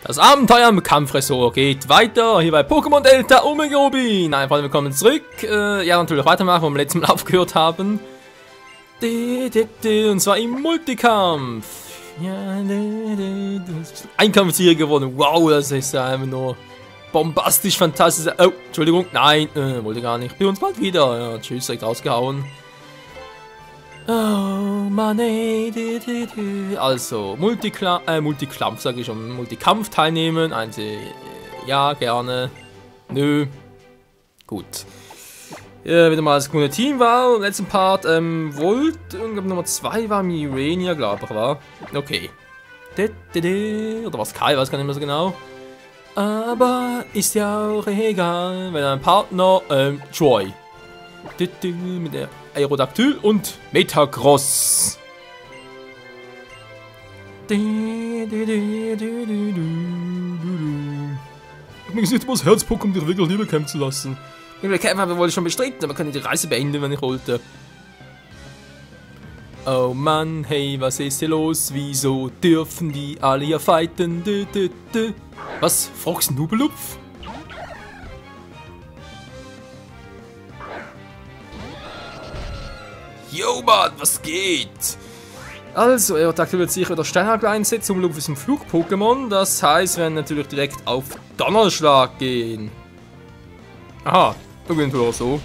Das Abenteuer im Kampfressort geht weiter, hier bei Pokémon Delta Omega Rubin. Einfach willkommen zurück. Ja, natürlich weitermachen, wo wir letztes Mal aufgehört haben. Und zwar im Multikampf. Ein Kampfsieger geworden. Wow, das ist ja einfach nur bombastisch, fantastisch. Oh, Entschuldigung, nein, wollte gar nicht. Bei uns bald wieder. Ja, tschüss, direkt rausgehauen. Oh Mann, also Multikampf, sage ich schon, Multikampf teilnehmen, ja, gerne, nö, gut. Ja, wieder mal das grüne Team war, im letzten Part, Volt, und Nummer 2 war Mirenia, glaube ich, war, okay. Oder was Kai, weiß gar nicht mehr so genau. Aber ist ja auch egal, wenn ein Partner, Troy. Mit der Aerodactyl und Metacross. Mir ist nicht immer das Herz Pokémon, um dich wirklich lieber kämpfen zu lassen. Wir wollte ich schon bestritten, aber kann ich die Reise beenden, wenn ich wollte. Oh Mann, hey, was ist hier los? Wieso dürfen die alle hier fighten? Was? Frog's Nubelupf? Yo, Mann, was geht? Also, Aerodactyl wird sicher wieder Steinhagel einsetzen, um Luft ist ein Flug-Pokémon. Das heißt, wir werden natürlich direkt auf Donnerschlag gehen. Aha, da gehen wir so.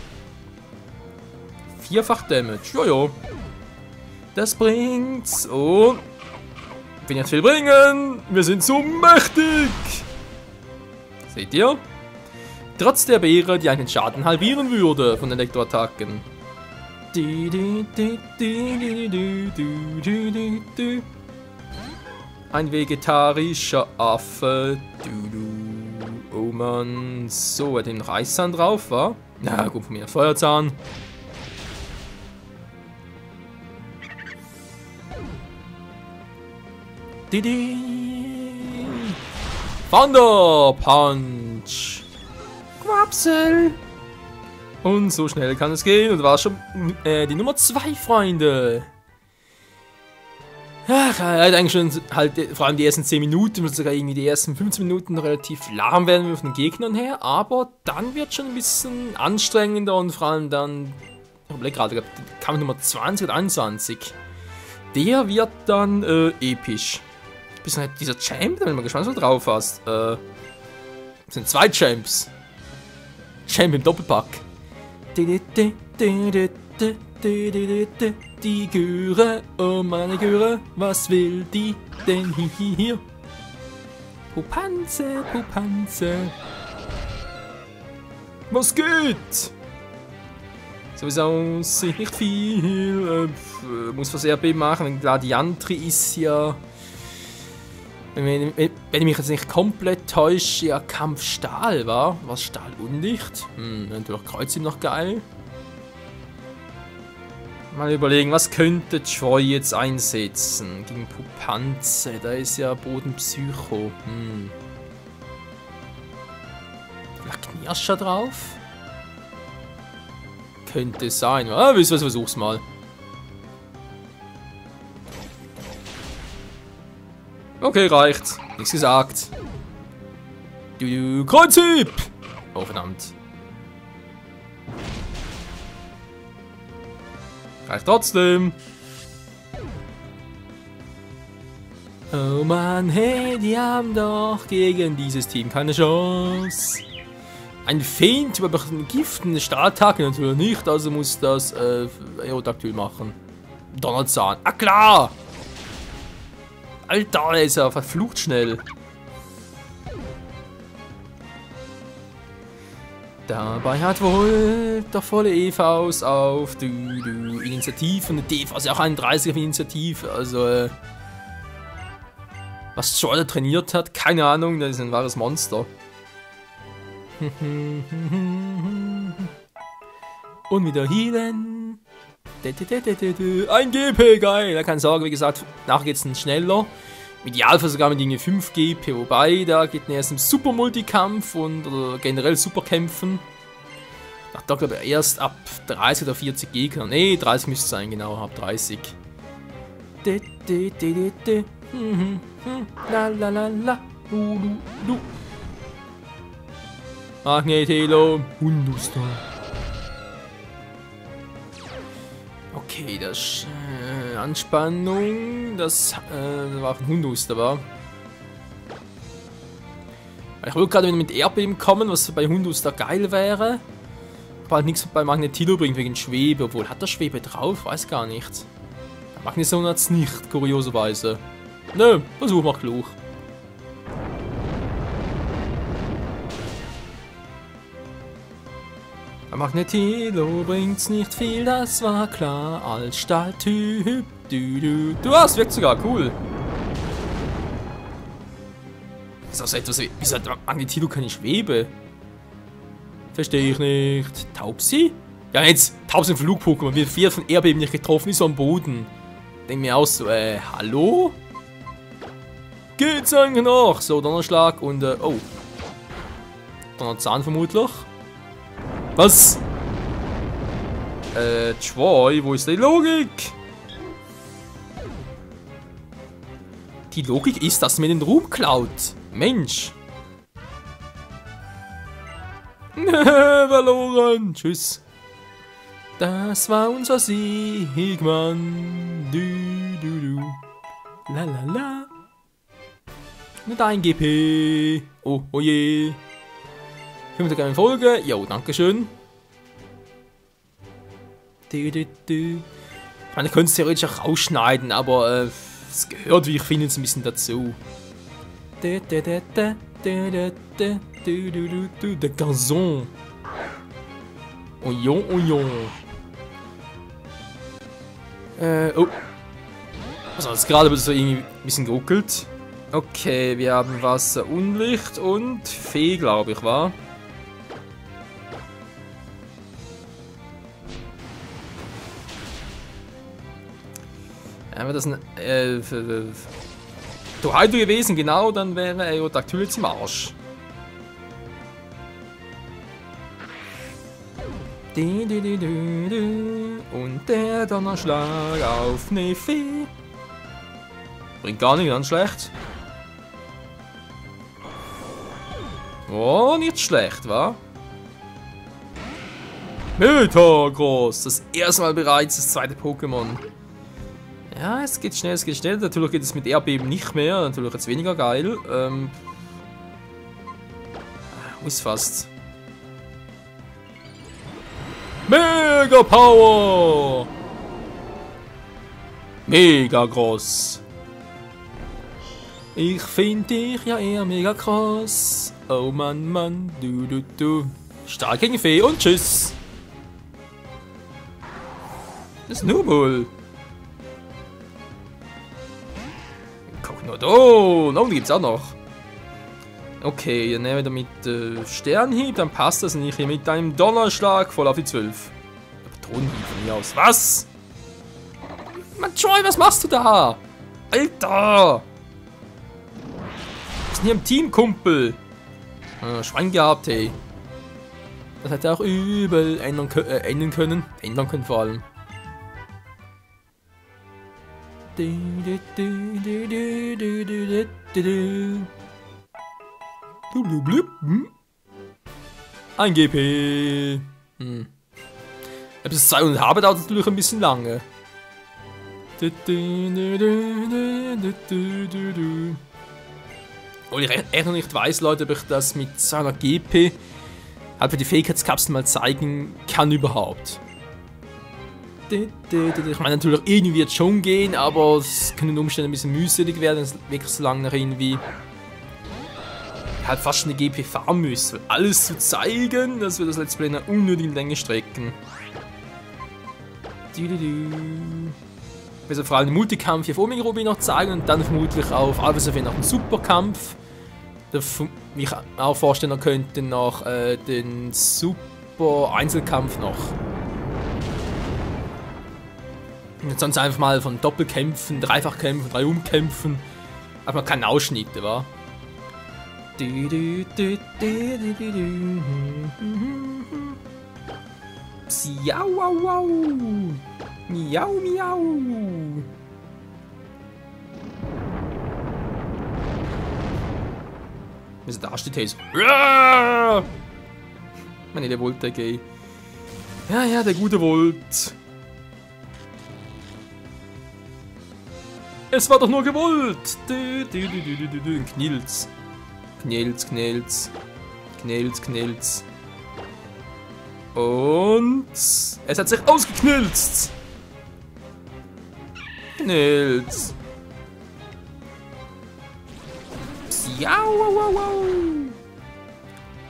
4-fach Damage, jojo. Das bringt's. Und wenn jetzt viel bringen, wir sind so mächtig. Seht ihr? Trotz der Beere, die einen Schaden halbieren würde von Elektroattacken. Ein vegetarischer Affe. Oh Mann. So, hat den Reißzahn drauf, war? Na gut, von mir Feuerzahn. Thunder Punch. Quapsel. Und so schnell kann es gehen. Und war schon die Nummer 2, Freunde. Ach, halt eigentlich schon halt vor allem die ersten 10 Minuten, sogar irgendwie die ersten 15 Minuten relativ lahm werden wir von den Gegnern her. Aber dann wird schon ein bisschen anstrengender und vor allem dann, ich überlege gerade, Kampf Nummer 20 oder 21. Der wird dann episch. Bisschen halt dieser Champ, da bin ich mal gespannt, was du drauf hast. Das sind 2 Champs. Champ im Doppelpack. Die Göre, oh meine Göre, was will die denn hier? Pupanze, Pupanze. Was geht? Sowieso sieht nicht viel. Muss was RB machen, Gladiantri ist ja. Wenn ich mich jetzt nicht komplett täusche, ja, Kampf Stahl war. Was Stahl undicht? Natürlich Kreuz ihm noch geil. Mal überlegen, was könnte Troy jetzt einsetzen? Gegen Pupanze, da ist ja Bodenpsycho. Vielleicht Knirscher drauf? Könnte sein. Ah, wisst ihr was, versuch's mal. Okay, reicht. Nichts gesagt. Kreuzhieb! Oh, verdammt. Reicht trotzdem. Oh Mann, hey, die haben doch gegen dieses Team keine Chance. Ein Feint über einen Gift, eine Stahlattacke natürlich nicht, also muss das Aerodactyl machen. Donnerzahn. Ah, klar! Alter, der ist ja verflucht schnell. Dabei hat wohl der volle EVs auf Initiative und die DV ist ja auch 31 auf Initiative, also was Jordan trainiert hat, keine Ahnung, das ist ein wahres Monster. Und wieder healen. Ein GP, geil, keine Sorge, wie gesagt, nachher geht es schneller. Im Idealfall sogar mit 5 GP, wobei da geht erst im Super Multikampf und oder generell Superkämpfen. Ach, da glaube ich erst ab 30 oder 40 Gegner. Ne, 30 müsste es sein, genau, ab 30. La la la la Magnetilo, Hunduster. Okay, das Anspannung, das war ein Hunduster, war. Ich wollte gerade mit Erdbeben kommen, was bei Hunduster geil wäre. Aber halt nichts bei Magnetilo bringt wegen Schwebe, obwohl hat er Schwebe drauf? Weiß gar nicht. Magnezone hat es nicht, kurioserweise. Nö, Versuch macht klug. Bei Magnetilo bringt's nicht viel, das war klar. Als Stahltyp, du hast, wirkt sogar, cool. Ist auch so etwas wie, wieso hat Magnetilo keine Schwebe? Verstehe ich nicht. Taubsi? Ja, jetzt, Taubsi ein Flug-Pokémon, wird 4 von Erdbeben nicht getroffen, ist so am Boden. Denk mir aus so, hallo? Geht's eigentlich noch? So, Donnerschlag und, oh. Donnerzahn vermutlich. Was? Troy, wo ist die Logik? Die Logik ist, dass mir den Ruhm klaut. Mensch. Verloren. Tschüss. Das war unser Sieg, Mann. Du. La la la. Mit ein GP. Oh je. 5. Folge. Jo, dankeschön. Ich meine, ich könnte es theoretisch auch rausschneiden, aber es gehört, wie ich finde, ein bisschen dazu. Der Garçon. Oyon. Oh. Also, jetzt gerade wird es so irgendwie ein bisschen geruckelt. Okay, wir haben Wasser, Unlicht und Fee, glaube ich, war. Wäre das ein Torhydro gewesen, genau, dann wäre Aerodactyl jetzt im Arsch. Und der Donnerschlag auf Neffe. Bringt gar nicht, ganz schlecht. Oh, nicht schlecht, wa? Metagross, das erste Mal bereits das zweite Pokémon. Ja, es geht schnell. Natürlich geht es mit Erdbeben nicht mehr. Natürlich jetzt weniger geil. Muss fast. Mega Power! Mega groß. Ich find dich ja eher mega krass. Oh Mann, du. Stark gegen Fee und tschüss. Das ist Nubul. Oh, die gibt's auch noch. Okay, dann nehmen wir mit Sternhieb, dann passt das nicht hier mit einem Donnerschlag voll auf die 12. Patronenhieb von mir aus. Was? Mann, Troy, was machst du da? Alter! Wir sind hier im Team, Kumpel. Schwein gehabt, hey. Das hätte auch übel ändern können. Ändern können vor allem. Ein GP. Bis 200 habe dauert natürlich ein bisschen lange. Und ich echt noch nicht weiß, Leute, ob ich das mit 200 GP halt für die Fähigkeitskapseln mal zeigen kann überhaupt. Ich meine, natürlich irgendwie wird es schon gehen, aber es können Umstände ein bisschen mühselig werden, es wirklich so lange nach irgendwie halt fast eine GP fahren müssen. Alles zu zeigen, dass wir das Let's Play in einer unnötigen Länge strecken. Also vor allem den Multikampf hier vor mir Ruby noch zeigen und dann vermutlich auf Alpha noch einen Superkampf. Da mich auch vorstellen könnte noch den Super Einzelkampf noch. Und sonst einfach mal von Doppelkämpfen, Dreifachkämpfen, Drei-Umkämpfen. Einfach mal keine Ausschnitte, wa? Psiau, wow, wow. Miau, miau. Wie sie da steht, hey, so. Ja! Meine, der Volt, ey. Ja, ja, der gute Volt. Es war doch nur gewollt. Knilz. Knilz, knilz. Knilz, knilz. Und es hat sich ausgeknilzt. Knilz. Ja, wow, wow,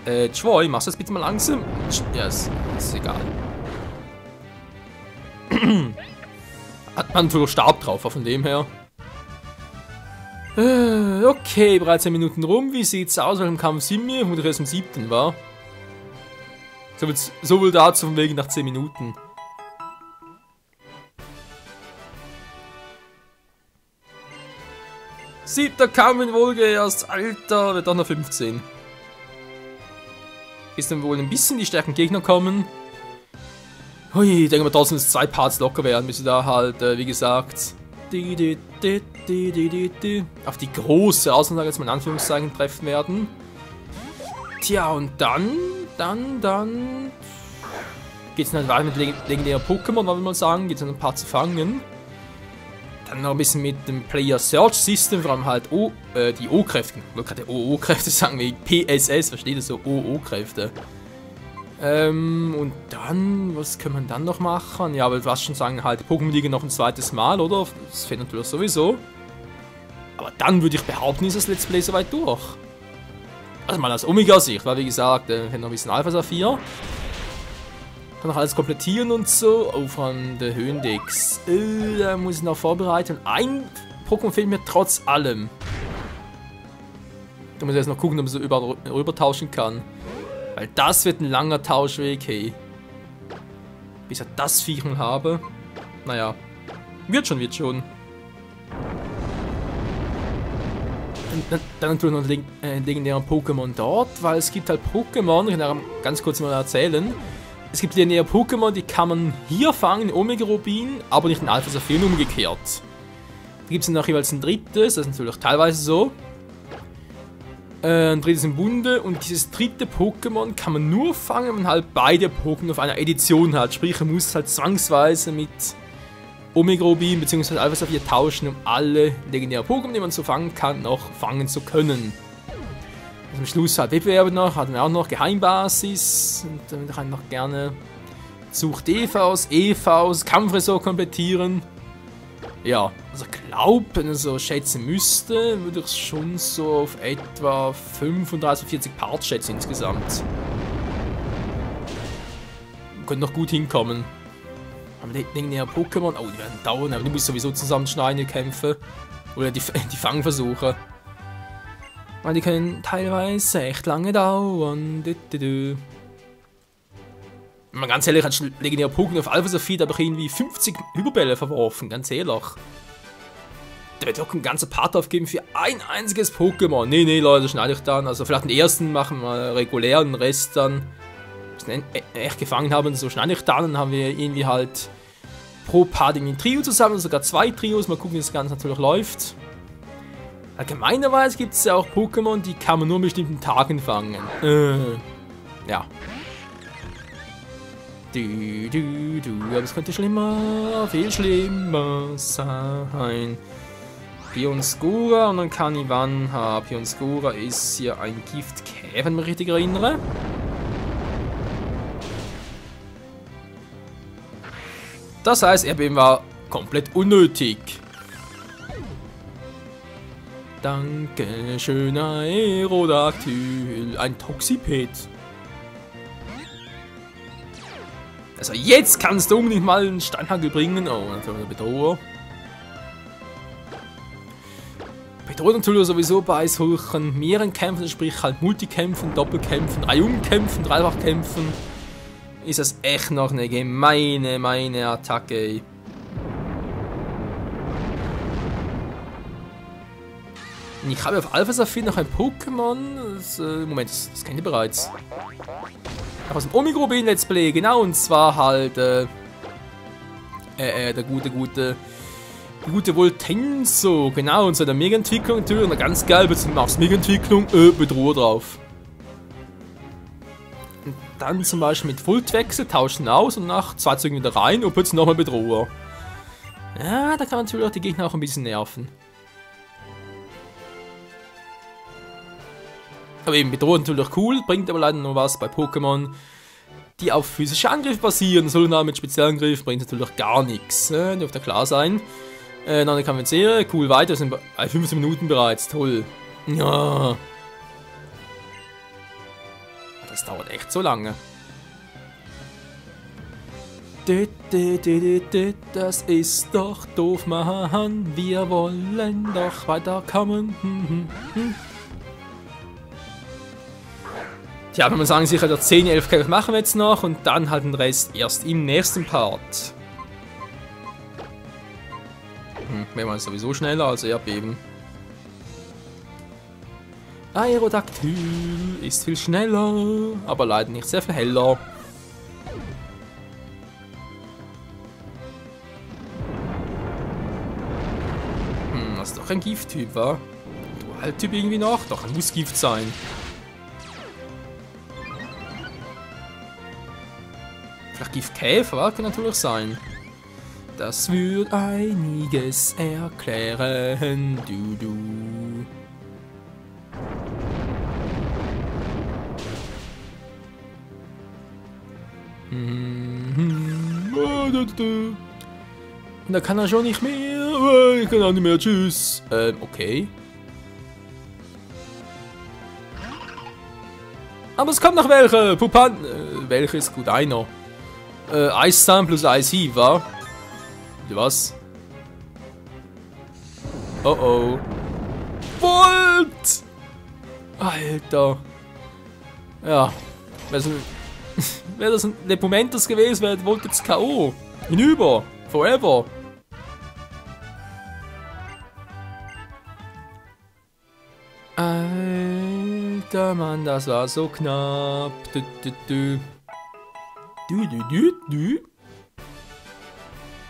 wow. Troy, machst du das bitte mal langsam? Ja, ist egal. Hat man natürlich Stab drauf, von dem her. Okay, bereits 10 Minuten rum. Wie sieht's aus? Welchem Kampf sind wir? Vermutlich erst im 7. war. So wohl dazu von wegen nach 10 Minuten. Siebter Kampf in Wolgeerst. Alter, wird doch noch 15. Ist dann wohl ein bisschen die stärkeren Gegner kommen. Hui, ich denke mal trotzdem, dass 2 Parts locker werden, bis wir da halt, wie gesagt, auf die große Außenlage jetzt mal in Anführungszeichen treffen werden. Tja, und dann geht's dann weiter mit legendären Pokémon, wollen wir mal sagen, geht's dann ein paar zu fangen. Dann noch ein bisschen mit dem Player Search System, vor allem halt die O-Kräfte. Ich wollte gerade O-Kräfte sagen, wie PSS, versteht ihr so? O-Kräfte. Und dann, was kann man dann noch machen? Ja, aber was schon sagen, halt, die Pokémon liegen noch ein zweites Mal, oder? Das fehlt natürlich sowieso. Aber dann würde ich behaupten, ist das Let's Play soweit durch. Also mal aus Omega-Sicht, weil wie gesagt, fehlt noch ein bisschen Alpha Saphir. Kann noch alles komplettieren und so. Oh, von der Höhendex. Da muss ich noch vorbereiten. Ein Pokémon fehlt mir trotz allem. Da muss ich jetzt noch gucken, ob ich so rüber tauschen kann. Weil das wird ein langer Tauschweg, hey. Bis ich das Viech mal habe. Naja. Wird schon, Dann natürlich noch ein legendärer Pokémon dort, weil es gibt halt Pokémon, ich kann ganz kurz mal erzählen. Es gibt legendäre Pokémon, die kann man hier fangen, in Omega Rubin, aber nicht in Alpha Saphir, umgekehrt. Da gibt es noch jeweils ein drittes, das ist natürlich teilweise so. Ein drittes im Bunde und dieses dritte Pokémon kann man nur fangen, wenn man halt beide Pokémon auf einer Edition hat. Sprich, man muss halt zwangsweise mit Omega Rubin bzw. Alpha Saphir tauschen, um alle legendären Pokémon, die man so fangen kann, noch fangen zu können. Also am Schluss halt Wettbewerbe noch, hatten wir auch noch Geheimbasis und dann kann ich noch gerne Sucht EVs, Kampfresort komplettieren. Ja, also wenn ich so schätzen müsste, würde ich schon so auf etwa 35, 40 Parts schätzen insgesamt. Könnte noch gut hinkommen. Aber die legendäre Pokémon, oh, die werden dauern, aber die muss sowieso zusammenschneiden, kämpfen. Oder die Fangversuche. Weil die können teilweise echt lange dauern. Wenn man ganz ehrlich hat, legendäre Pokémon auf Alpha Saphir, da habe ich irgendwie 50 Hyperbälle verworfen, ganz ehrlich. Da wird auch ein ganzer Part aufgeben für ein einziges Pokémon. Nee, Leute, schneide ich dann. Also vielleicht den ersten machen wir regulär und den Rest dann, wenn wir echt gefangen haben, so schneide ich dann. Dann haben wir irgendwie halt pro Part ein Trio zusammen, sogar 2 Trios. Mal gucken, wie das Ganze natürlich läuft. Allgemeinerweise gibt es ja auch Pokémon, die kann man nur an bestimmten Tagen fangen. Ja. Aber es könnte viel schlimmer sein. Pionscura und dann Kanivanha. Pionscura ist hier ein Giftkäfer, wenn ich mich richtig erinnere. Das heißt, Erdbeben war komplett unnötig. Danke, schöner Aerodactyl. Ein Toxiped. Also jetzt kannst du unbedingt mal einen Steinhagel bringen. Oh, natürlich eine Bedrohung. Bedrohung natürlich sowieso bei solchen mehreren Kämpfen, sprich halt Multikämpfen, Doppelkämpfen, Dreijungkämpfen, Dreifachkämpfen, ist das echt noch eine gemeine Attacke. Ich habe auf Alpha Saphir noch ein Pokémon. Moment, das kennt ihr bereits. Aus dem Omega Rubin Let's Play, genau, und zwar halt der gute Die gute Voltenso, genau, und so eine Mega-Entwicklung natürlich. Und ganz geil, jetzt machst du Mega-Entwicklung, Bedroher drauf. Und dann zum Beispiel mit Voltwechsel, tauschen aus und nach 2 Zügen wieder rein und plötzlich nochmal Bedroher. Ja, da kann man natürlich auch die Gegner auch ein bisschen nerven. Aber eben, Bedroher natürlich cool, bringt aber leider nur was bei Pokémon, die auf physische Angriffe basieren. Soluna mit Spezialangriff bringt natürlich gar nichts. Dürfte klar sein. Noch eine Kampfserie, cool, weiter, wir sind bei 15 Minuten bereits, toll. Ja. Das dauert echt so lange. Das ist doch doof, Mann. Wir wollen doch weiterkommen. Tja, kann man sagen, sicher der 10, 11 Kämpfe machen wir jetzt noch und dann halt den Rest erst im nächsten Part. Wäre man sowieso schneller, also Erdbeben. Aerodactyl ist viel schneller, aber leider nicht sehr viel heller. Das ist doch ein Gifttyp, wa? Dualtyp irgendwie noch? Doch, muss Gift sein. Vielleicht Giftkäfer, kann natürlich sein. Das wird einiges erklären, du. Da kann er schon nicht mehr. Ich kann auch nicht mehr. Tschüss. Okay. Aber es kommt noch welche. Pupan. Welche ist gut? Einer. Eissan plus Eis-Hieb, wa? Was? Oh oh. Volt! Alter. Ja. Wäre das ein Lepomentus gewesen, wäre Volt jetzt K.O. Hinüber. Forever. Alter Mann, das war so knapp.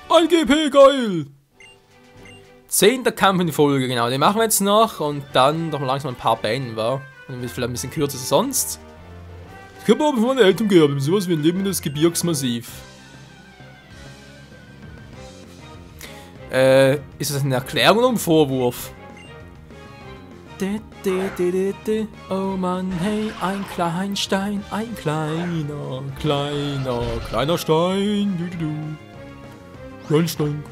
Ein GP, geil! 10. Kampf in Folge, genau. Den machen wir jetzt noch und dann doch mal langsam ein paar beenden, wa? Dann wird vielleicht ein bisschen kürzer als sonst. Ich habe aber von meinen Eltern gehabt, sowas wie ein lebendes Gebirgsmassiv. Ist das eine Erklärung oder ein Vorwurf? Oh Mann, hey, ein Kleinstein, ein kleiner Stein. Kleinstein.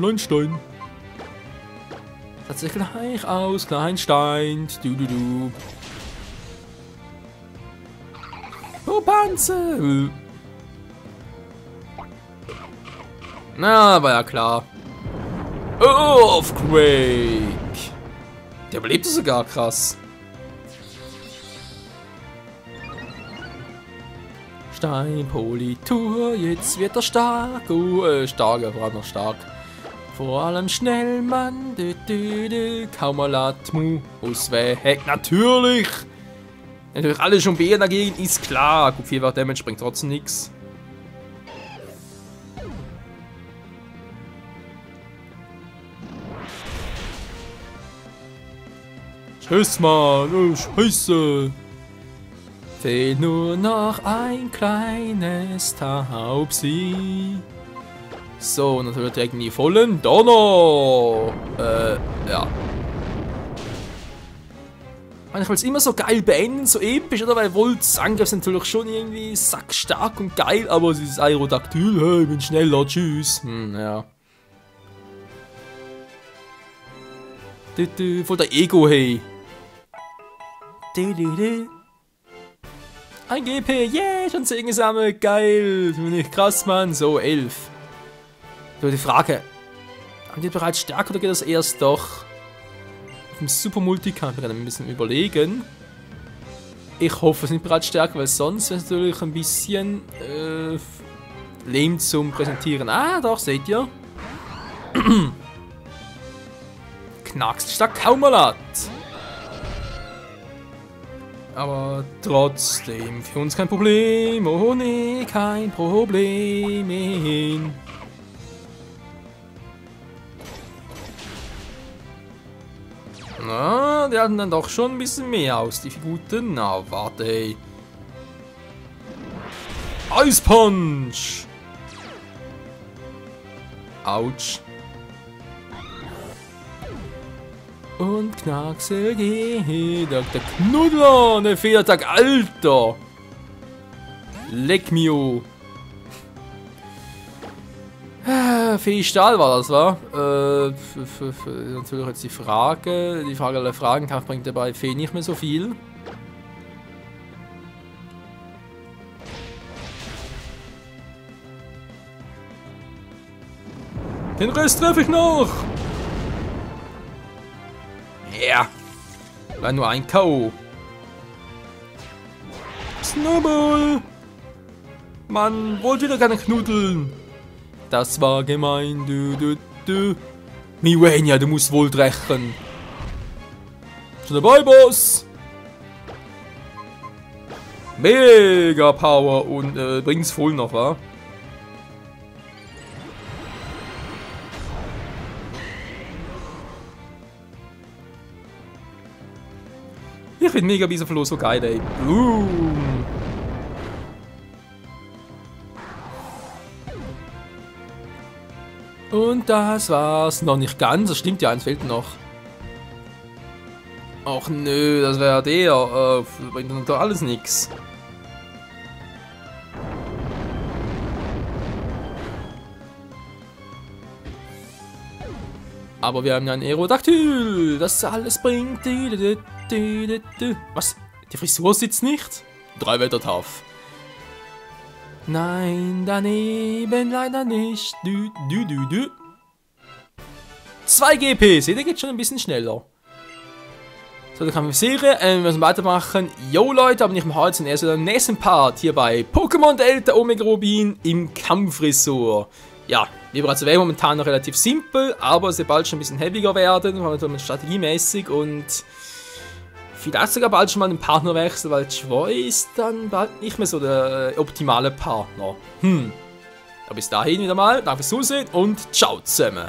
Das sieht gleich aus, Kleinstein. Oh, Panzer. Na, war ja klar. Earthquake. Der überlebte sogar, krass. Steinpolitur, jetzt wird er stark. Stark, vor allem noch stark. Vor allem schnell, Mann. Kaum mal Atmu. Ausweg. Natürlich. Natürlich alle schon B dagegen, ist klar. Gut, 4 Damage bringt trotzdem nichts. Tschüss, Mann. Oh, Scheiße. Fehlt nur noch ein kleines Taubsi. So, natürlich direkt in die vollen Donner. Ja. Ich will es immer so geil beenden, so episch, oder? Weil Volts Angriff sind natürlich schon irgendwie sackstark und geil, aber es ist Aerodactyl, hey, ich bin schneller, tschüss. Ja. Voll der Ego, hey. Ein GP, yeah, schon 10 gesammelt, geil. Finde ich krass, Mann. So, 11. So, die Frage. Haben die bereits stärker oder geht das erst doch? Im Super Multi kann ich mir gerade ein bisschen überlegen. Ich hoffe, es sind bereits stärker, weil sonst wäre es natürlich ein bisschen lame zum Präsentieren. Ah, doch, seht ihr. Knackst stark Kaumalat. Aber trotzdem für uns kein Problem. Oh nee, kein Problem. Ah, die hatten dann doch schon ein bisschen mehr aus, die Guten. Na, warte, ey. Eispunch! Autsch. Und Knacksel geht. Der Knuddler, der Federtag, Alter. Leck mio. Fee Stahl war das, wa? Natürlich jetzt die Frage. Die Frage aller Fragenkampf bringt dabei Fee nicht mehr so viel. Den Rest treffe ich noch! Ja! War nur ein K.O. Snowball! Mann, wollt wieder keine knuddeln! Das war gemein, du. Miwenia, du musst wohl brechen. Schon dabei, Boss! Mega Power und bringt's voll noch, wa? Ich finde mega Wiesenfloh so geil, ey. Boom! Und das war's. Noch nicht ganz, das stimmt ja, eins fehlt noch. Ach nö, das wäre der. Bringt dann doch alles nix. Aber wir haben ja ein Aerodactyl, das alles bringt. Was? Die Frisur sitzt nicht? 3 Meter tough. Nein, daneben leider nicht. 2 GP, seht ihr, geht schon ein bisschen schneller. So, dann kann man sehen, wir müssen weitermachen. Yo Leute, aber nicht im Hals und erst wieder im nächsten Part hier bei Pokémon Delta Omega Rubin im Kampfresort. Ja, wie bereits erwähnt, momentan noch relativ simpel, aber es wird bald schon ein bisschen heaviger werden, vor allem strategiemäßig und vielleicht sogar bald schon mal einen Partnerwechsel, weil Choi ist dann bald nicht mehr so der optimale Partner. Aber bis dahin wieder mal, danke fürs Zusehen und ciao zusammen.